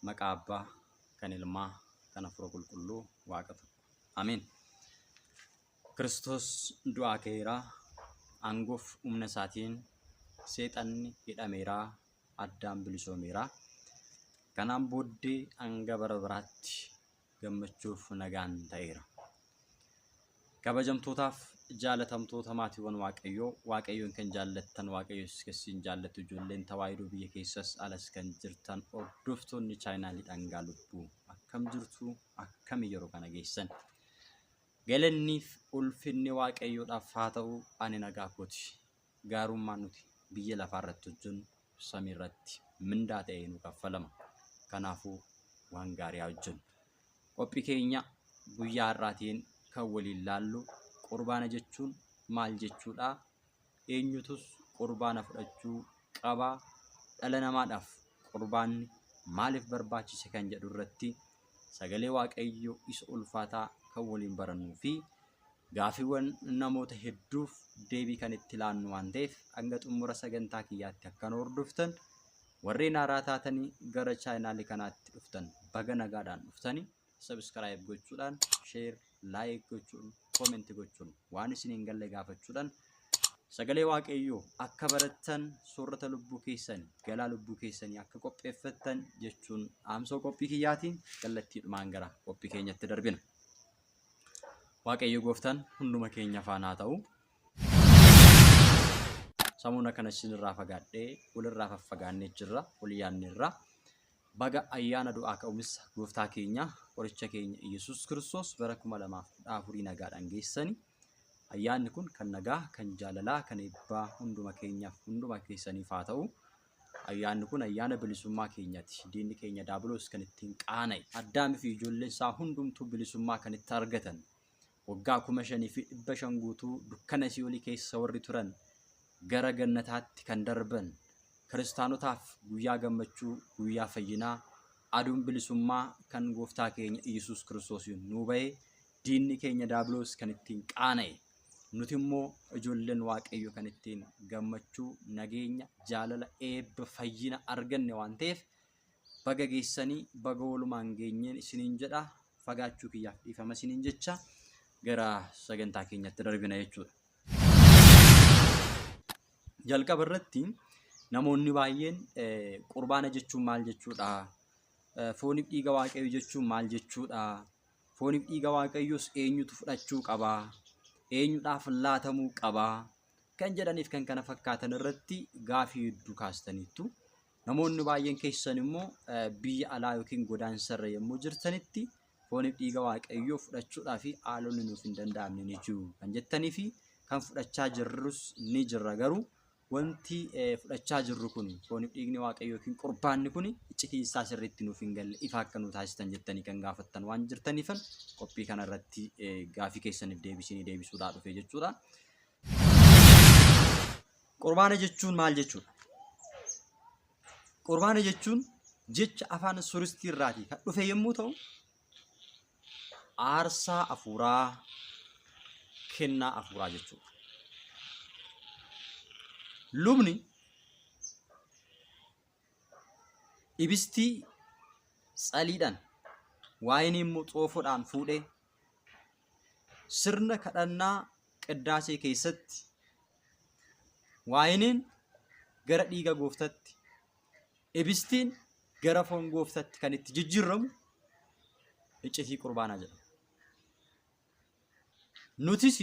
Maqaa Abbaa, kan Ilmaa, kan Hafuura Qulqulluu, Waaqa tokko. Ameen. Kiristoos du'aa ka'eera, aangoof humna isaatiin seexanni hidhameera, Addaam bilisoomeera. Kanaan booddee hanga bara baraatti gammachuuf nagaan ta'eera. Kabajamtootaaf jaalatamtoota maatiiwwan Waaqayyoo, Waaqayyoon kan jaallattan, Waaqayyos kan isin jaallatu, ijoolleen tawaahidoo biyya keessas alas kan jirtan hordoftoonni chaayinaalii Dhangaa Lubbuu akkam jirtu, akkami yeroo kana geessan? Galanniif ulfinni Waaqayyoodhaaf haa ta'u, ani nagaa kooti. Gaarummaan nuti biyya lafaa irratti hojjennu samii irratti mindaa ta'ee nu kaffalama. Kanaafuu waan gaarii haa hojjennu. Qophii keenya guyyaa har'aatiin kan waliin laallu qurbaana jechuun maal jechuudha? Eenyutus qurbaana fudhachuu qaba? Dhala namaadhaaf qurbaanni maaliif barbaachise kan jedhu irratti sagalee Waaqayyoo isa ulfaataa kan waliin barannuu fi gaafiiwwan namoota hedduuf deebii kan itti laannu waan ta'eef hanga xumura sagantaa kiyyaatti akka nu hordoftan warreen haaraa taatanii gara chaayinaalii kanaatti dhuftan baga nagaadhaan dhuftanii subscribe gochuudhaan share like gochuun comment gochuun waan isin hin galle gaafachuudhaan sagalee Waaqayyoo akka barattan soorata lubbuu keessanii galaa lubbuu keessanii akka qopheeffattan jechuun dhaamsoo qophii kiyyaatiin kallattiidhumaan gara qophii keenyatti darbina. Waaqayyo gooftaan hunduma keenya faana haa ta'u. Samuuna kana isinirraa fagaadhee walirraa faffagaannee jirra, wal yaadneerra. Baga ayyaana du'aa ka'umsa gooftaa keenya qoricha keenya Iyyasuus Kiristoos bara 2014 nagaadhaan geessani. Ayyaanni kun kan nagaa, kan jaalalaa, kan eebbaa hunduma keenyaaf hunduma keessaniif haa ta'u. Ayyaanni kun ayyaana bilisummaa keenyati. Diinni keenya Daabiloos kan ittiin qaana'e. Addaamii fi ijoolleen isaa hundumtuu bilisummaa kan itti argatan. Waggaa 5,500 guutuu dukkana sii'olii keessa warri turan gara gannataatti kan darban. Kiristaanotaaf guyyaa gammachuu, guyyaa fayyinaa, aduun bilisummaa kan gooftaa keenya Iyyasuus Kiristoosiin nuu ba'e, diinni keenya Daabiloos kan ittiin qaana'e. Nuti immoo ijoolleen Waaqayyo kan ittiin gammachuu, nageenya, jaalala, eebba, fayyina arganne waan ta'eef baga geessanii baga walumaan geenyeen isiniin jedha. Fagaachuu kiyyaaf dhiifama isiniin jecha gara sagantaa keenyatti darbina jechuudha. Jalqaba irratti namoonni baay'een qurbaana jechuun maal jechuudha? Fooniif dhiiga Waaqayyoo jechuun maal jechuudha? Fooniif dhiiga Waaqayyoos eenyutu fudhachuu qaba? Eenyudhaaf laatamuu qaba? Kan jedhaniif kan kana fakkaatan irratti gaafii hedduu kaastaniittu. Namoonni baay'een keessan immoo biyya alaa yookiin godaansarra yommuu jirtanitti fooniif dhiiga Waaqayyoo fudhachuudhaa fi haalonni nuuf hin danda'amne ni jiru kan jettanii fi kan fudhachaa jirrus ni jirra garuu Wanti fudhachaa jirru kun fooniif dhiigni Waaqayyoo yookiin qurbaanni kun iccitiin isaa sirriitti nuuf hin galle ifa akka nu taasisan jettanii kan gaafattan waan jirtaniifan qophii kana irratti gaafii keessaniif deebisinii deebisuudhaa dhufe jechuudha. Qurbaana jechuun maal jechuudha? Qurbaana jechuun jecha afaan suristii irraatii kan dhufe yommuu ta'u, aarsaa afuuraa, kennaa afuuraa jechuudha. Lubni ibistii tsaliidhaan waayinii immoo xoofoodhaan fuudhee sirna kadhannaa qiddaasee keessatti waayiniin gara dhiiga gooftatti ibistiin gara foon gooftatti kan itti jijjiirramu iccitii qurbaanaa jedhama. Nutis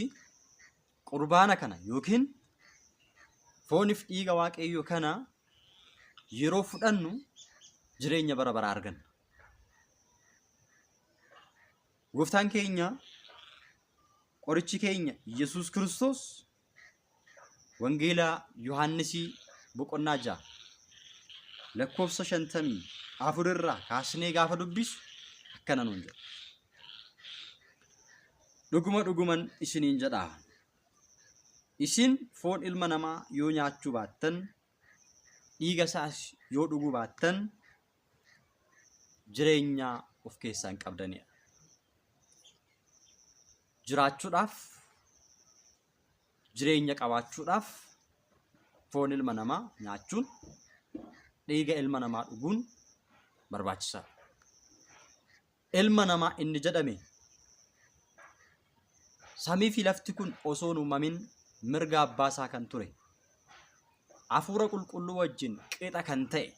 qurbaana kana yookiin fooniif dhiiga Waaqayyoo kana yeroo fudhannu jireenya bara baraa arganna. Gooftaan keenya qorichi keenya Yesuus Kiristoos Wangeela Yohaannisii boqonnaa 6 lakkoofsa 54 irraa kaasnee gaafa dubbisu akkana nuun jedha. Dhuguma dhuguman isiniin jedha. Isin foon ilma namaa yoo nyaachuu baattan, dhiiga isaas yoo dhuguu baattan, jireenya of keessaa hin qabdanidha. Jiraachuudhaaf jireenya qabaachuudhaaf foon ilma namaa nyaachuun dhiiga ilma namaa dhuguun barbaachisaadha. Ilma namaa inni jedhame samii fi lafti kun osoo hin uumamin mirga abbaa isaa kan ture, hafuura qulqulluu wajjin qixa kan ta'e,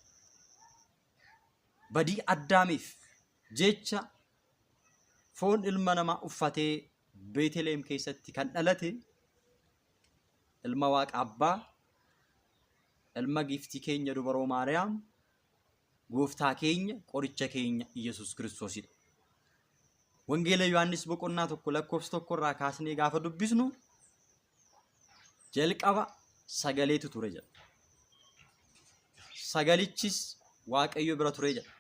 badii Addaamiif jecha foon ilma namaa uffatee Beeteleem keessatti kan dhalate ilma Waaqa Abbaa, ilma giiftii keenya dubaroo Maariyaam, gooftaa keenya qoricha keenya Iyyasuus Kiristoosidha. Wangeela Yohaannis boqonnaa 1 lakkoofsa 1 irraa kaasnee gaafa dubbisnu jalqaba sagaleetu ture jedha. Sagalichis Waaqayyo bira ture jedha.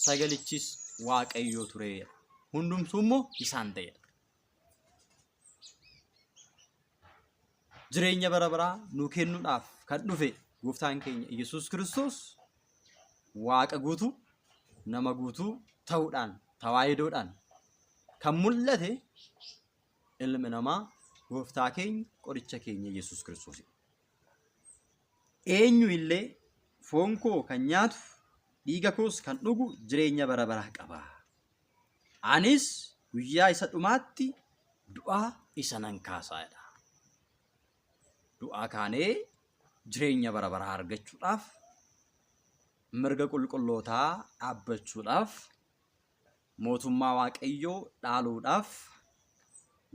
Sagalichis Waaqayyo ture jedha. Hundumtuu immoo isaan ta'edha. Jireenya bara baraa nuu kennuudhaaf kan dhufe gooftaan keenya Iyyasuus Kiristoos Waaqa guutuu nama guutuu ta'uudhaan tawaayidoodhaan kan mul'ate ilmi namaa gooftaa keenya qoricha keenya Iyyasuus Kiristoosidha. Eenyu illee foon koo kan nyaatu dhiiga koos kan dhugu jireenya bara baraa qaba. Anis guyyaa isa dhumaatti du'aa isa nan kaasaa jedha. Du'aa kaanee jireenya bara baraa argachuudhaaf mirga qulqullootaa dhaabbachuudhaaf mootummaa Waaqayyoo dhaaluudhaaf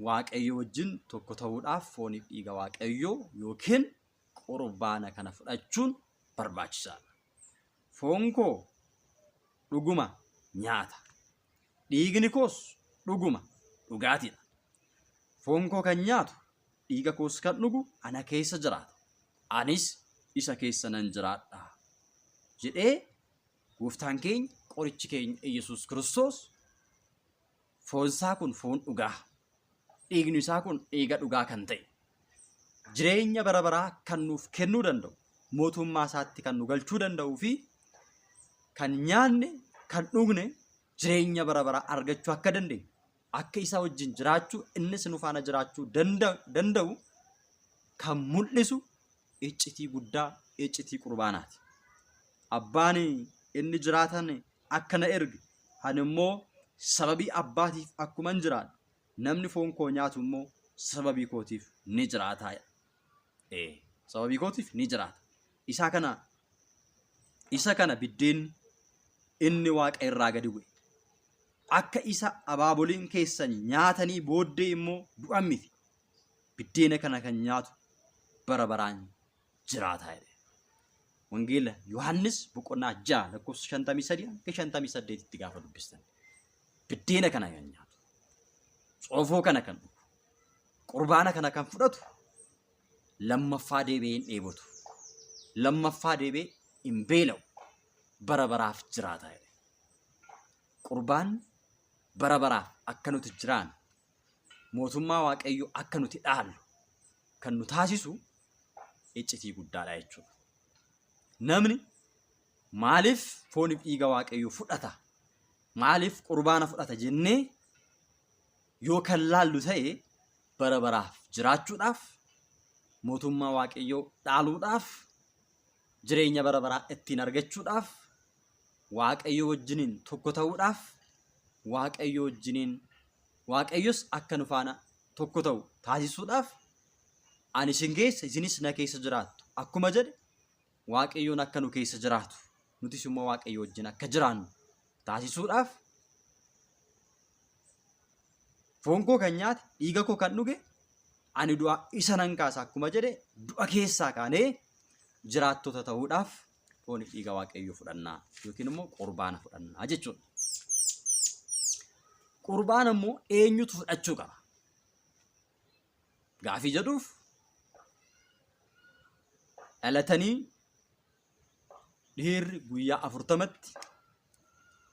Waaqayyo wajjin tokko ta'uudhaaf fooniif dhiiga Waaqayyoo yookiin qurbaana kana fudhachuun barbaachisaadha. Foon koo dhuguma nyaata. Dhiigni koos dhuguma dhugaatiidha. Foon koo kan nyaatu, dhiiga koos kan dhugu ana keessa jiraata. Anis isa keessa nan jiraadha jedhee gooftaan keenya qorichi keenya Iyyasuus Kiristoos foon isaa kun foon dhugaa, dhiigni isaa kun dhiiga dhugaa kan ta'e, jireenya bara baraa kan nuuf kennuu danda'u, mootummaa isaatti kan nu galchuu danda'uu fi kan nyaanne, kan dhugne jireenya bara baraa argachuu akka dandeenyu, akka isa wajjin jiraachuu, innis nu faana jiraachuu danda'u kan mul'isu iccitii guddaa, iccitii qurbaanaati. Abbaan inni jiraatan akka na erge, ani immoo sababii Abbaatiif akkuman jiraadhu, namni foon koo nyaatu immoo sababii kootiif ni jiraata. Ee, sababii kootiif ni jiraata. Isaa kana isa kana biddeenni inni waaqa irraa gadi bu'e. Akka isa abaaboliin keessan nyaatanii booddee immoo du'an miti. Biddeena kana kan nyaatu bara baraan jiraata jedhe. Wangeela Yohaannis boqonnaa 6 lakkoofsa 53 hanga 58 tti gaafa dubbistan. Biddeena kana kan nyaatu, xoofoo kana kan dhugu, qurbaana kana kan fudhatu lammaffaa deebi'ee hin dheebotu. Lammaffaa deebi'ee hin beela'u. Bara baraaf jiraata jedhe. Qurbaan bara baraaf akka nuti jiraannu, mootummaa Waaqayyoo akka nuti dhaallu kan nu taasisu iccitii guddaadha jechuudha. Namni maaliif fooniif dhiiga Waaqayyoo fudhata? Maaliif qurbaana fudhata jennee yoo kan laallu ta'e bara baraaf jiraachuudhaaf, mootummaa Waaqayyoo dhaaluudhaaf, jireenya bara baraa ittiin argachuudhaaf, Waaqayyo wajjiniin tokko ta'uudhaaf, Waaqayyo wajjiniin Waaqayyos akka nu faana tokko ta'u taasisuudhaaf ani isin keessa isinis na keessa jiraattu akkuma jedhe Waaqayyoon akka nu keessa jiraatu nutis immoo Waaqayyo wajjin akka jiraannu taasisuudhaaf foon koo kan nyaate dhiiga koo kan dhuge ani du'a isa nan kaasa akkuma jedhe du'a keessaa kaanee jiraattota ta'uudhaaf fooniif dhiiga Waaqayyoo fudhannaa yookiin immoo qurbaana fudhannaa jechuudha. Qurbaana immoo eenyutu fudhachuu qaba? Gaafii jedhuuf dhalatanii dhiirri guyyaa 40tti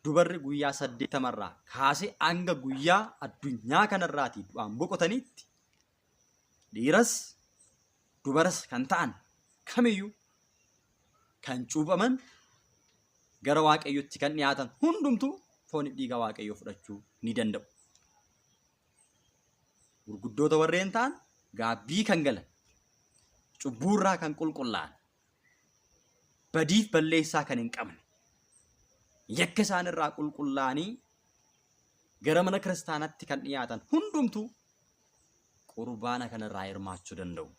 dubarri guyyaa 80 irraa kaasee hanga guyyaa addunyaa kanarraatii du'aan boqotaniitti dhiiras dubaras kan ta'an kamiyyuu kan cuuphaman gara Waaqayyotti kan dhiyaatan hundumtuu fooniif dhiiga Waaqayyoo fudhachuu ni danda'u. Gurguddoota warreen ta'an gaabbii kan galan, cubbuurraa kan qulqullaa'an, badiif balleessaa kan hin qabne, Yakka isaan irraa qulqullaa'anii gara mana kiristaanaatti kan dhiyaatan hundumtuu qurbaana kanarraa hirmaachuu danda'u.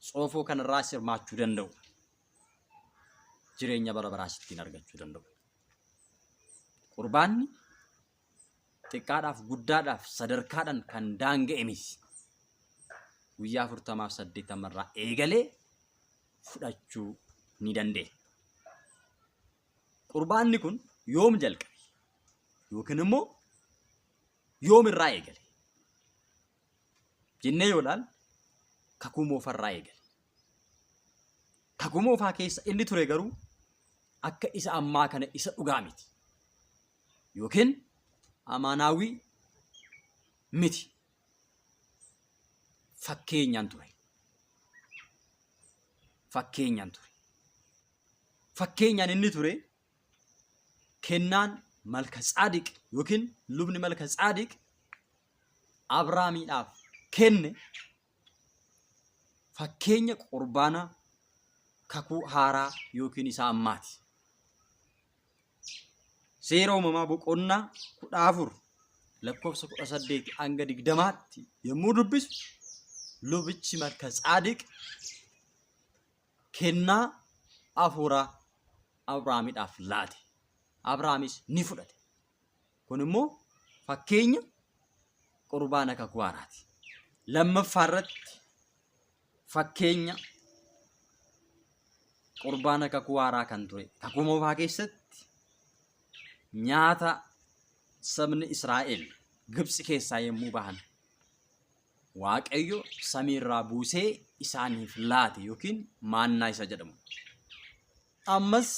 Tsoofoo kanarraas hirmaachuu danda'u. Jireenya bara baraas ittiin argachuu danda'u. Qurbaanni xiqqaadhaaf guddaadhaaf sadarkaadhaan kan daanga'e miti. Guyyaa 40f 80 irraa eegalee fudhachuu ni dandeenya. Qurbaanni kun yoom jalqabe? Yookiin immoo yoom irraa eegale? Jennee yoo ilaalle kakuu moofarraa eegale. Kakuu moofaa keessa inni ture garuu akka isa ammaa kana isa dhugaa miti. Yookiin amaanaawwii miti. Fakkeenyaan ture. Fakkeenyaan ture. Fakkeenyaan inni ture kennaan Malka Tsaadiq yookiin lubni Malka Tsaadiq Abrahaamiidhaaf kenne fakkeenya qurbaana kakuu haaraa yookiin isa ammaati. Seera uumamaa boqonnaa 14 lakkoofsa 18 hanga 20tti yommuu dubbisu lubichi Malka Tsaadiq kennaa hafuuraa Abrahaamidhaaf laate. Abrahaamis ni fudhate. Kun immoo fakkeenya qurbaana kakuu haaraati. Lammaffaa irratti fakkeenya qurbaana kakuu haaraa kan ture kakuu moofaa keessatti nyaata sabni Israa'el Gibxi keessaa yommuu bahan Waaqayyo samiirraa buusee isaaniif laate yookiin maannaa isa jedhamu. Ammas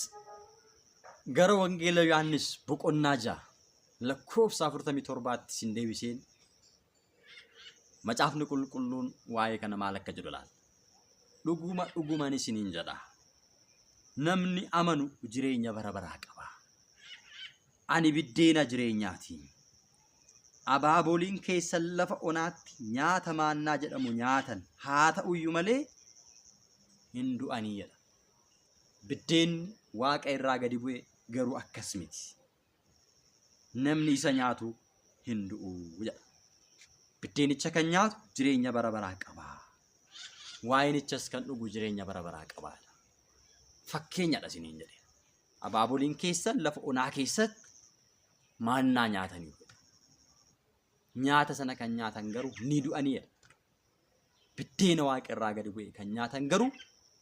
gara Wangeela Yohaannis boqonnaa 6 lakkoofsa 47tti isin deebiseen macaafni qulqulluun waa'ee kana maal akka jedhu ilaalla. Dhuguma dhuguman isiniin jedha. Namni amanu jireenya bara baraa qaba. Ani biddeena jireenyaati. Abaaboliin keessan lafa onaatti nyaata maannaa jedhamu nyaatan, haa ta'uyyuu malee hin du'anii jedha. Biddeenni waaqa irraa gadi bu'e garuu akkas miti. Namni isa nyaatu hin du'u jedha. Biddeenicha kan nyaatu jireenya bara baraa qaba. Waayinichas kan dhugu jireenya bara baraa qaba. Fakkeenyadha isiniin jedhe. Abaaboliin keessan lafa onaa keessatti maannaa nyaataniiru. Nyaata sana kan nyaatan garuu ni du'aniidha. Biddeena waaqa irraa gadi bu'e kan nyaatan garuu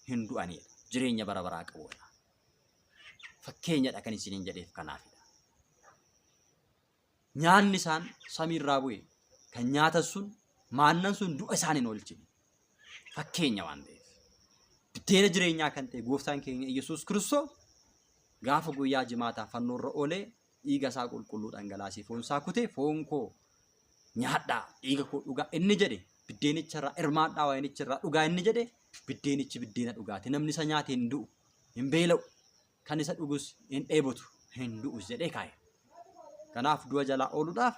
hin du'aniidha. Jireenya bara baraa qabuudha. Fakkeenyadha kan isiniin jedheef kanaafidha. Nyaanni isaan samiirraa bu'e kan nyaatan sun maannan sun du'a isaan hin oolchine. Fakkeenya waan ta'eef. Biddeena jireenyaa kan ta'e gooftaan keenya Yesuus Kiristoos gaafa guyyaa jimaataa fannoorra oolee dhiiga isaa qulqulluu dhangalaasee foon isaa kutee foon koo nyaadhaa dhiiga koo dhugaa inni jedhe biddeenicha irraa hirmaadhaa waayinicha irraa dhugaa inni jedhe biddeenichi biddeena dhugaati namni isa nyaate hin du'u hin beela'u kan isa dhugus hin dheebotu hin du'us jedhee kaa'e. Kanaaf du'a jalaa ooluudhaaf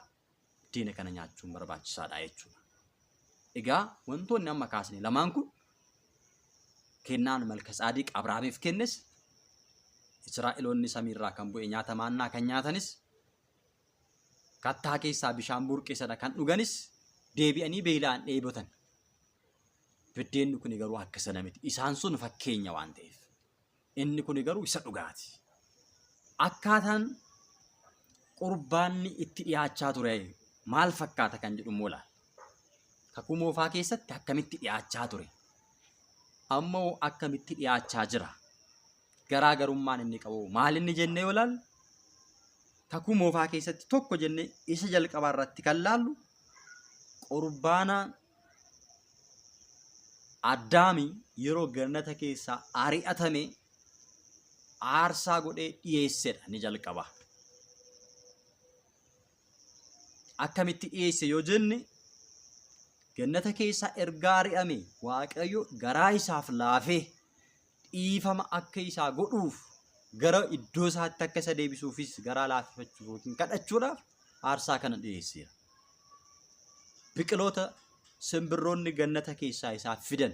biddeena kana nyaachuun barbaachisaadha jechuudha. Egaa wantoonni amma kaasne lamaan kun kennaan Malkatsaadiq Abrahaamiif kennes Israa'eloonni samiirraa kan bu'e nyaata maannaa kan nyaatanis kattaa keessaa bishaan burqe sana kan dhuganis deebi'anii beela'an dheebotan. Biddeenni kun garuu akka sana miti. Isaan sun fakkeenya waan ta'eef. Inni kun garuu isa dhugaati. Akkaataan qurbaanni itti dhiyaachaa ture maal fakkaata kan jedhu immoo ilaalla. Kakuu moofaa keessatti akkamitti dhiyaachaa ture? Amma hoo akkamitti dhiyaachaa jira? Garaagarummaan inni qabu maal inni jennee yoo ilaalle kakuu moofaa keessatti tokko jennee isa jalqabaa irratti kan laallu qurbaana Addaami yeroo gannata keessaa ari'atame aarsaa godhee dhiyeessedha ni jalqaba. Akkamitti dhiyeesse yoo jenne gannata keessaa erga ari'ame Waaqayyo garaa isaaf laafee dhiifama akka isaa godhuuf gara iddoo isaatti akka isa deebisuufis garaa laaffifachuuf yookiin kadhachuudhaaf aarsaa kana dhiyeesseera. Biqiloota simbirroonni gannata keessaa isaaf fidan.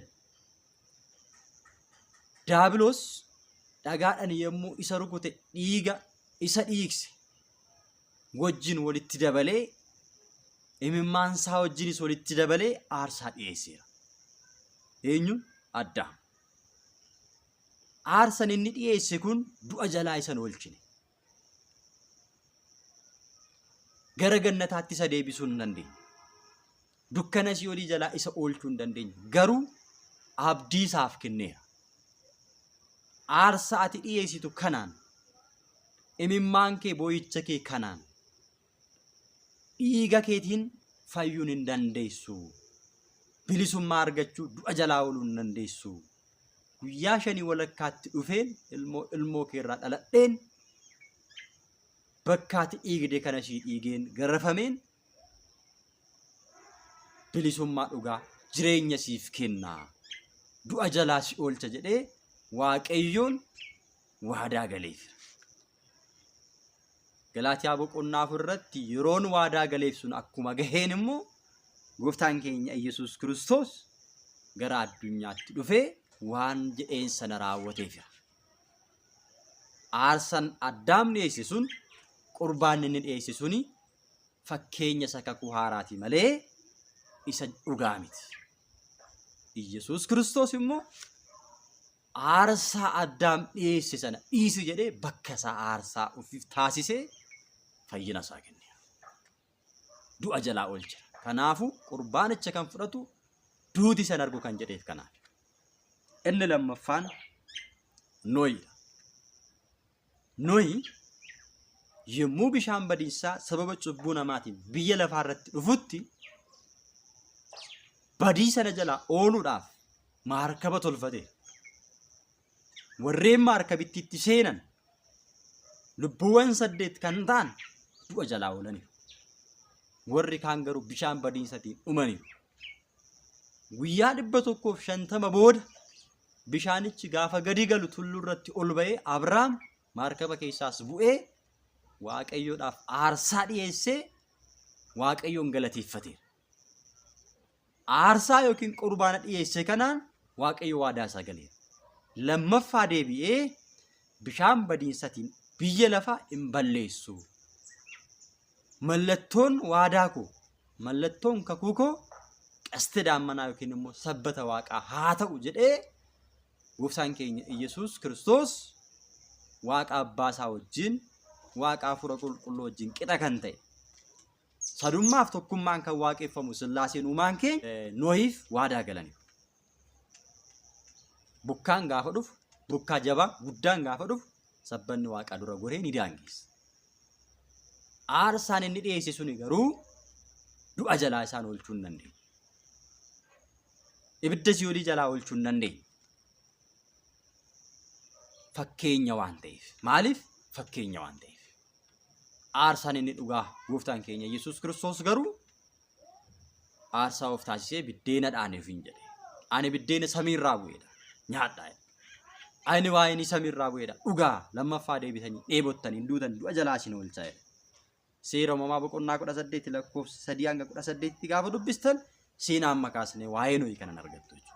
Daabiloos Dhagaadhaan yommuu isa rukute dhiiga isa dhiigse wajjin walitti dabalee imimmaan isaa wajjinis walitti dabalee aarsaa dhiyeesseera. Eenyuun? Addaam. Aarsan inni dhiyeesse kun du'a jalaa isa hin oolchine. Gara gannataatti isa deebisuu hin dandeenye. Dukkana si'oolii jalaa isa oolchuu hin dandeenye. Garuu abdii isaaf kenneera. Aarsaa ati dhiyeessitu kanaan, imimmaan kee boo'icha kee kanaan, dhiiga keetiin fayyuun hin dandeessu. Bilisummaa argachuu du'a jalaa ooluu hin dandeessu. Guyyaa shanii walakkaatti dhufeen ilmoo ilmoo keerraa dhaladheen bakka ati dhiigde kana sii dhiigeen garafameen bilisummaa dhugaa jireenya siif kenna du'a jalaa si oolcha jedhee Waaqayyoon waadaa galeefira. Galaatiyaa boqonnaa 4 irratti yeroon waadaa galeef sun akkuma gaheen immoo gooftaan keenya Iyyasuus Kiristoos gara addunyaatti dhufee waan jedheen sana raawwateefira. Aarsan Addaam dhiyeesse sun qurbaanni inni dhiyeesse suni fakkeenya isa kakuu haaraati malee isa dhugaa miti. Iyyasuus Kiristoos immoo aarsaa Addaam dhiyeesse sana dhiisi jedhee bakka isaa aarsaa ofiif taasisee fayyina isaa kenneera. Du'a jalaa oolchera. Kanaafuu qurbaanicha kan fudhatu duuti san argu kan jedheef kanaaf. Inni lammaffaan Nohidha. Nohi yommuu bishaan badiisaa sababa cubbuu namaatiin biyya lafaa irratti dhufutti badii sana jalaa ooluudhaaf maarkaba tolfateera. Warreen maarkabittiitti seenan lubbuuwwan 8 kan ta'an du'a jalaa oolaniiru. Warri kaan garuu bishaan badiisatiin dhumaniiru. Guyyaa 150 booda bishaanichi gaafa gadi galu tulluu irratti ol ba'ee Abrahaam maarkaba keessaas bu'ee Waaqayyoodhaaf aarsaa dhiyeessee Waaqayyoon galateeffateera. Aarsaa yookiin qurbaana dhiyeesse kanaan Waaqayyo waadaa isaa galeera. Lammaffaa deebi'ee bishaan badiinsatiin biyya lafaa hin balleessu. Mallattoon waadaa koo, mallattoon kakuu koo qaste daammanaa yookiin immoo sabbata waaqaa haa ta'u jedhee gooftaan keenya Iyyasuus Kiristoos waaqa abbaa isaa wajjin waaqa hafuura qulqulluu wajjin qixa kan ta'e sadummaaf tokkummaan kan waaqeffamu Sillaaseen uumaan keenya Nohiif waadaa galaniiru. Bokkaan gaafa dhufu, bokkaa jabaa guddaan gaafa dhufu sabbanni waaqaa dura goree ni daangeessa. Aarsaan inni dhiyeesse suni garuu du'a jalaa isaan oolchuu hin dandeenye. Ibidda si'oolii jalaa oolchuu hin dandeenye. Fakkeenya waan ta'eef. Maaliif? Fakkeenya waan ta'eef. Aarsaan inni dhugaa gooftaan keenya Yesuus Kiristoos garuu aarsaa of taasisee biddeena dhaaneef hin jedhe. Ani biddeena samiirraa bu'eedha. Nyaadhaa jedhe. Ani waa'inii samiirraa bu'eedha. Dhugaa lammaffaa deebitanii dheebottanii hin duutan du'a jalaa isin oolcha jedhe. Seera uumamaa boqonnaa 18 lakkoofsa 3 hanga 18tti gaafa dubbistan seenaa amma kaasnee waa'ee nuyi kanan argattu jechuudha.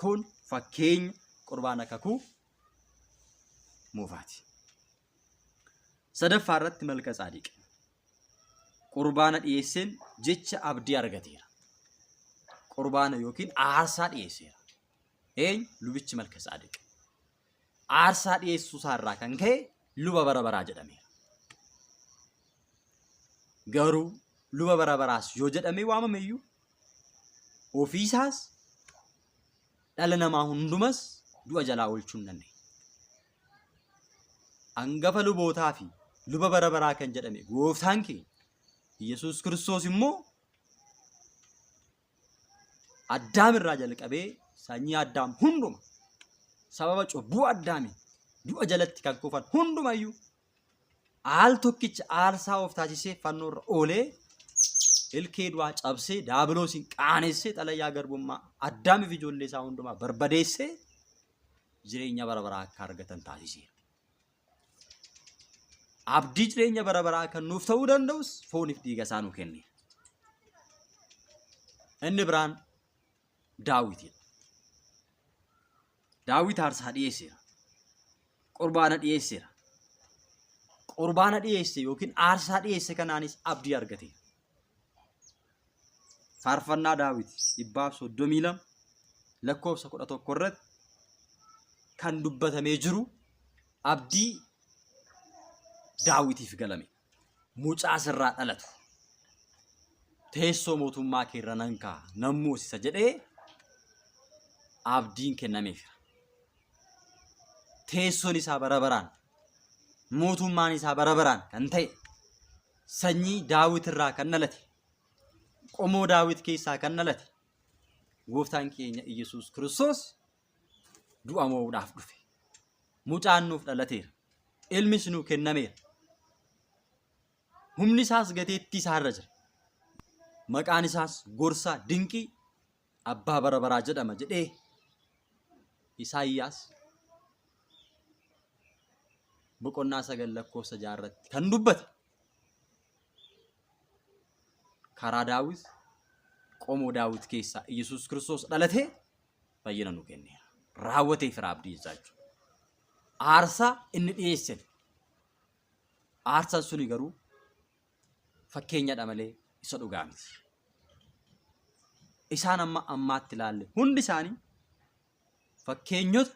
Kun fakkeenya qurbaana kakuu moofaati. Sadaffaa irratti Malka Tsaadiq qurbaana dhiyeesseen jecha abdii argateera. Qurbaana yookiin aarsaa dhiyeesseera. Eenyu? Lubichi Malka Tsaadiq. Aarsaa dhiyeessuu isaa irraa kan ka'e luba bara baraa jedhameera. Garuu luba bara baraas yoo jedhamee waamame iyyuu ofiisaas dhala namaa hundumas du'a jalaa oolchuu hin dandeenye. Angafa lubootaa fi luba bara baraa kan jedhame gooftaan keenya Yesuus Kiristoos immoo Addaam irraa jalqabee sanyii Addaam hunduma sababa cubbuu Addaamiin du'a jalatti kan kufan hundumayyuu al tokkicha aarsaa of taasisee fannoo irra oolee ilkee du'aa cabsee daabiloosiin qaanessee xalayaa garbummaa Addaamiif ijoollee isaa hundumaa barbadeessee jireenya bara baraa akka argatan taasiseera. Abdii jireenya bara baraa kan nuuf ta'uu danda'us fooniif dhiiga isaa nuu kenneera. Inni biraan Daawitidha. Daawit aarsaa dhiyeesseera. Qurbaana dhiyeesseera. Qurbaana dhiyeesse yookiin aarsaa dhiyeesse kanaanis abdii argateera. Faarfannaa Daawit 132 lakkoofsa 11 irratti kan dubbatamee jiru abdii Daawitiif galame. Mucaa sirraa dhalatu teessoo mootummaa keerra nan kaa'a nan moosisa jedhee abdiin kennameefira. Teessoon isaa bara baraan mootummaan isaa bara baraan kan ta'e sanyii Daawit irraa kan dhalate qomoo Daawit keessaa kan dhalate gooftaan keenya Iyyasuus Kiristoos du'a mo'uudhaaf dhufe. Mucaan nuuf dhalateera. Ilmis nuu kennameera. Humni isaas gateettii isaa irra jira. Maqaan isaas gorsaa dinqii abbaa bara baraa jedhama jedhee Isaayyaas boqonnaa 9 lakkoofsa 6 irratti kan dubbate karaa Daawit qomoo Daawit keessaa Iyyasuus Kiristoos dhalatee fayyina nu kenneera. Raawwatee fira abdii isaa jechuudha. Aarsaa inni dhiyeesse aarsaan suni garuu fakkeenyadha malee isa dhugaa miti. Isaan amma ammaatti ilaalle hundi isaanii fakkeenyota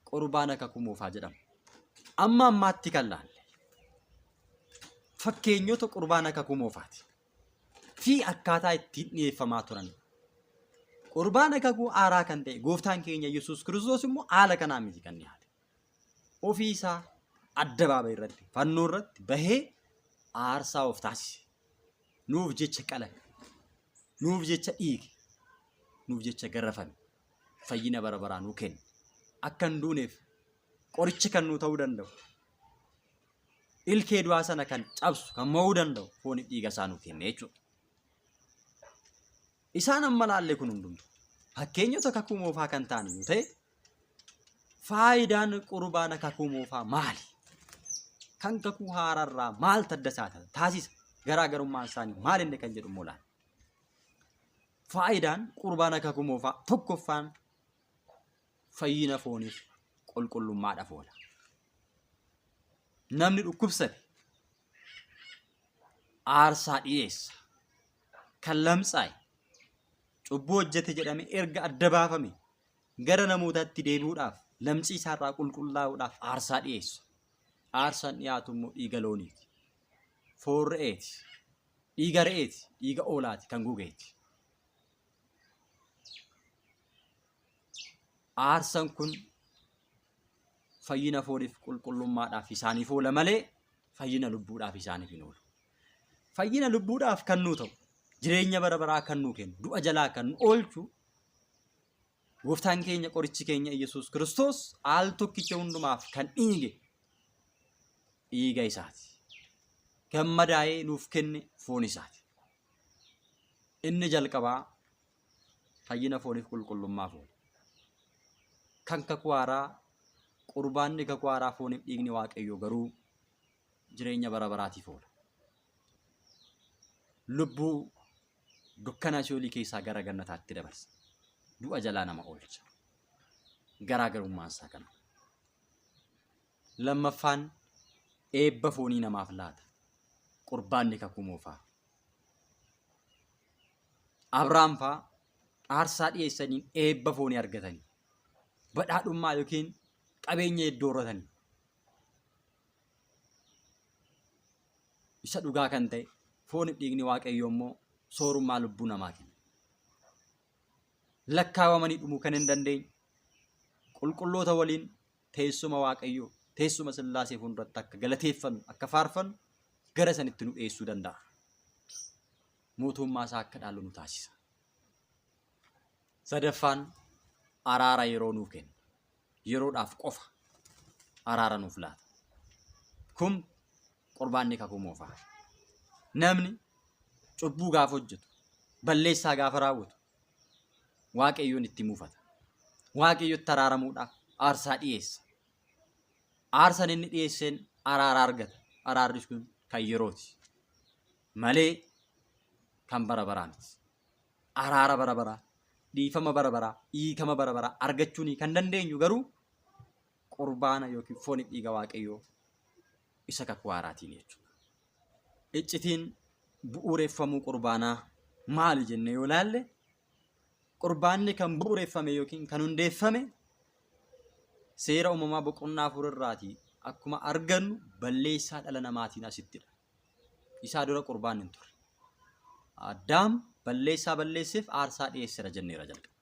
qurbaana kakuu moofaa jedhamu. Amma ammaatti kan laalle fakkeenyota qurbaana kakuu moofaati fi akkaataa ittiin dhiyeeffamaa turan. Qurbaana kakuu haaraa kan ta'e gooftaan keenya Yesuus Kiristoos immoo haala kanaa miti kan dhiyaate. Ofii isaa addabaabayii irratti fannoo irratti bahee aarsaa of taasise. Nuuf jecha qalame. Nuuf jecha dhiige. Nuuf jecha garafame. Fayyina bara baraa nuu kenne. Akka hin duuneef qoricha kan nuu ta'uu danda'u. Ilkee du'aa sana kan cabsu kan mo'uu danda'u fooniif dhiiga isaa nuu kenne jechuudha. Isaan amma laalle kun hundumtu fakkeenyota kakuu moofaa kan ta'an yoo ta'e faayidaan qurbaana kakuu moofaa maali? Kan kakuu haaraarraa maaltu adda isaa taasisa? Garaagarummaan isaanii maal inni kan jedhu immoo laalla. Faayidaan qurbaana kakuu moofaa tokkoffaan fayyina fooniif qulqullummaadhaaf oola. Namni dhukkubsate aarsaa dhiyeessa. Kan lamtsaa'e cubbuu hojjete jedhame erga adda baafame gara namootaatti deebi'uudhaaf lamxii isaarraa qulqullaa'uudhaaf aarsaa dhiyeessa. Aarsaan dhiyaatu immoo dhiiga looniiti. Foon re'eeti. Dhiiga re'eeti. Dhiiga oolaati kan gogeeti. Aarsaan kun fayyina fooniif qulqullummaadhaaf isaaniif oola malee fayyina lubbuudhaaf isaaniif hin oolu. Fayyina lubbuudhaaf kan nuu ta'u, jireenya bara baraa kan nuu kennu, du'a jalaa kan nu oolchu gooftaan keenya qorichi keenya Iyyasuus Kiristoos al tokkicha hundumaaf kan dhiige dhiiga isaati. Gammadaa'ee nuuf kenne foon isaati. Inni jalqabaa fayyina fooniif qulqullummaaf oola. Kan kakuu haaraa qurbaanni kakuu haaraa fooniif dhiigni Waaqayyoo garuu jireenya bara baraatiif oola. Lubbuu dukkana si'oolii keessaa gara gannataatti dabarsa. Du'a jalaa nama oolcha. Garaagarummaan isaa kana. Lammaffaan eebba foonii namaaf laata. Qurbaanni kakuu moofaa. Abrahaam faa aarsaa dhiyeessaniin eebba foonii argatanii badhaadhummaa yookiin qabeenya hedduu horatanii isa dhugaa kan ta'e fooniif dhiigni Waaqayyoo immoo soorummaa lubbuu namaa kenna. Lakkaawamanii dhumuu kan hin dandeenye qulqulloota waliin teessuma Waaqayyoo teessuma Sillaasee fuulduratti akka galateeffannu akka faarfannu gara sanitti nu dhiyeessuu danda'a. Mootummaa isaa akka dhaallu nu taasisa. Sadaffaan araara yeroo nuu kenna. Yeroodhaaf qofa araara nuuf laata. Kun qurbaanni kakuu moofaa. Namni cubbuu gaafa hojjetu, balleessaa gaafa raawwatu, Waaqayyoon itti mufata. Waaqayyotti araaramuudhaaf aarsaa dhiyeessa. Aarsaan inni dhiyeesseen araara argata. Araarri sun kan yerooti malee kan bara baraa miti. Araara bara baraa, dhiifama bara baraa, hiikama bara baraa argachuun kan dandeenyu garuu Qurbaana yookiin fooniif dhiiga Waaqayyoo isa kakuu haaraatiin jechuudha. Iccitiin bu'uureffamuu qurbaanaa maali jennee yoo ilaalle, qurbaanni kan bu'uureffame yookiin kan hundeeffame seera uumamaa boqonnaa 4 irraatii akkuma argannu balleessaa dhala namaatiin asittidha. Isaa dura qurbaanni hin turre. Addaam balleessaa balleesseef aarsaa dhiyeessera jenneera jalqaba.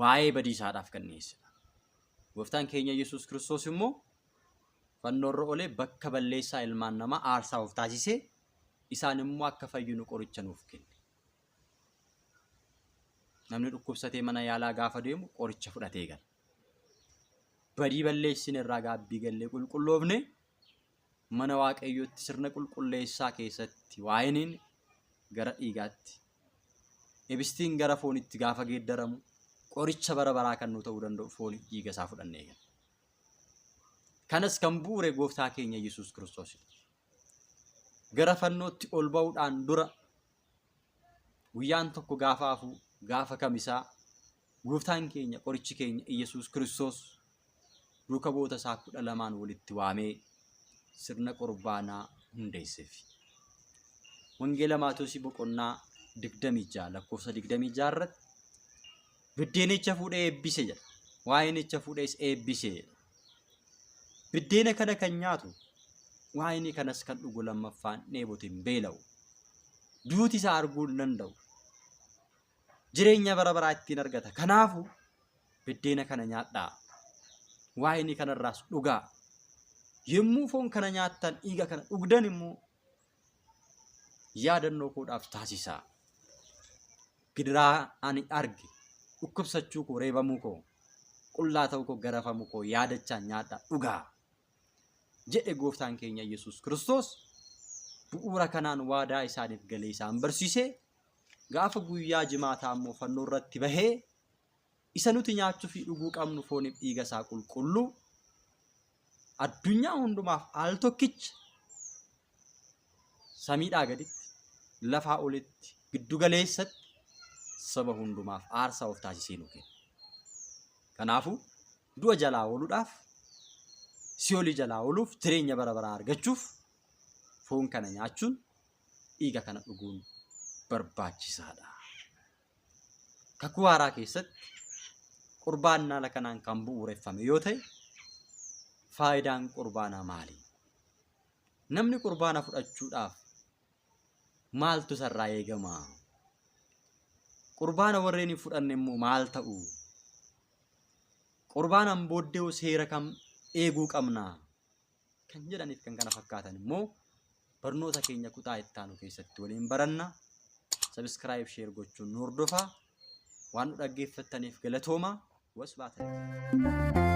Waa'ee badiisaadhaaf kan dhiyeessedha. Gooftaan keenya Yesuus Kiristoos immoo fannoorra olee bakka balleessaa ilmaan namaa aarsaa of taasisee isaan immoo akka fayyinu qoricha nuuf kenne. Namni dhukkubsatee mana yaalaa gaafa deemu qoricha fudhatee gala. Badii balleessine irraa gaabbii gallee qulqulloofne mana Waaqayyootti sirna qulqulleessaa keessatti waayiniin gara dhiigaatti, ibistiin gara foonitti gaafa geeddaramu qoricha bara baraa kan nu ta'uu danda'u fooniif dhiiga isaa fudhannee gala. Kanas kan bu'uure gooftaa keenya Yesuus Kiristoosidha. Gara fannootti ol ba'uudhaan dura guyyaan tokko gaafa hafu gaafa kamisaa gooftaan keenya qorichi keenya Iyyasuus Kiristoos duuka bu'oota isaa 12n walitti waamee sirna qurbaanaa hundeesseef. Wangeela Maatewosii boqonnaa 26 lakkoofsa 26 irratti biddeenicha fuudhee eebbise jedha. Waayinicha fuudhees eebbise jedha. Biddeena kana kan nyaatu waayinii kanas kan dhugu lammaffaan dheebote hin beela'u. Duuti isaa arguu hin danda'u. Jireenya bara baraa ittiin argata. Kanaafu biddeena kana nyaadhaa. Waayinii kanarraas dhugaa. Yommuu foon kana nyaattan dhiiga kana dhugdan immoo yaadannoo koodhaaf taasisaa. Gidiraa ani arge, dhukkubsachuu koo, reebamuu koo, qullaa ta'uu koo, garafamuu koo yaadachaa nyaadhaa dhugaa. Jedhe gooftaan keenya Yesuus Kiristoos bu'uura kanaan waadaa isaaniif galee isaan barsiise. Gaafa guyyaa jimaataa immoo fannoo irratti bahee isa nuti nyaachuu fi dhuguu qabnu fooniif dhiiga isaa qulqulluu addunyaa hundumaaf al tokkicha samiidhaa gaditti lafaa olitti giddu galeessatti saba hundumaaf aarsaa of taasisee nu kenne. Kanaafuu du'a jalaa ooluudhaaf, si'oolii jalaa ooluuf, jireenya bara baraa argachuuf foon kana nyaachuun dhiiga kana dhuguun barbaachisaadha. Kakuu haaraa keessatti qurbaanni haala kanaan kan bu'uureffame yoo ta'e, faayidaan qurbaanaa maali? Namni qurbaana fudhachuudhaaf maaltu isarraa eegama? Qurbaana warreen hin fudhanne immoo maal ta'u? Qurbaanaan booddee hoo seera kam eeguu qabna? Kan jedhaniif kan kana fakkaatan immoo barnoota keenya kutaa itti aanu keessatti waliin baranna. Subscribe, share gochuun nu hordofaa. Waan nu dhaggeeffattaniif galatooma. Wasbaata.